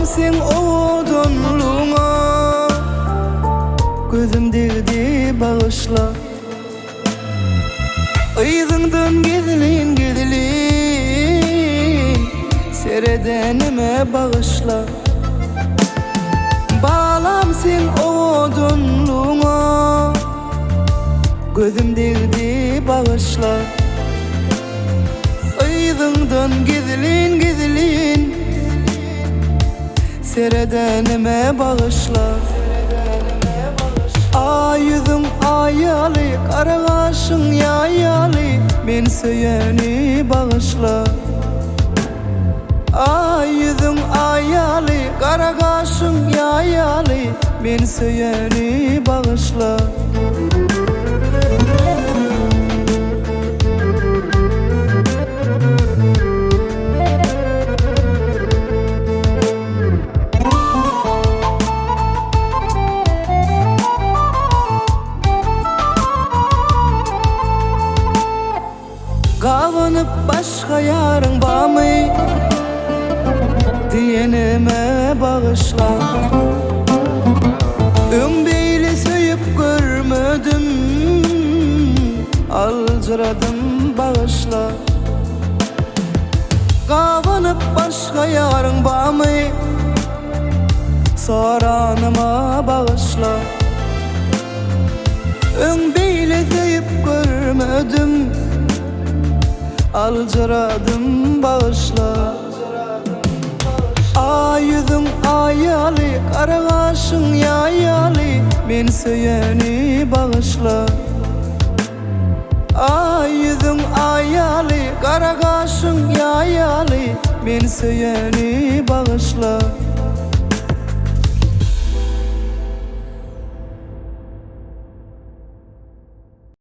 seň owadanlygyňa Gözüm degdi bagyşla. Yzyňdan gizlin gizlin Seredenime bagyşla. Balam seň owadanlygyňa Gözüm degdi bagyşla. Yzyňdan gizlin gizlin Seredenime bagyşla. Aý ýüzüň aý ýaly, gara gaşyň ýaý ýaly, Men söýeni bagyşla. Aý ýüzüň aý ýaly, gara gaşyň ýaý ýaly, Men söýeni bagyşla. Gabanyp başga ýaryň bamy Diýenime bagyşla. Öň beýle söýüp görmedim Aljyradym bagyşla. Gabanyp başga ýaryň bamy Soranyma bagyşla. Öň beýle söýüp görmedim Aljyradym bagyşla. Aý ýüzüň aý ýaly, gara gaşyň ýaý ýaly, Men söýeni bagyşla. Aý ýüzüň aý ýaly, gara gaşyň ýaý ýaly, Men söýeni.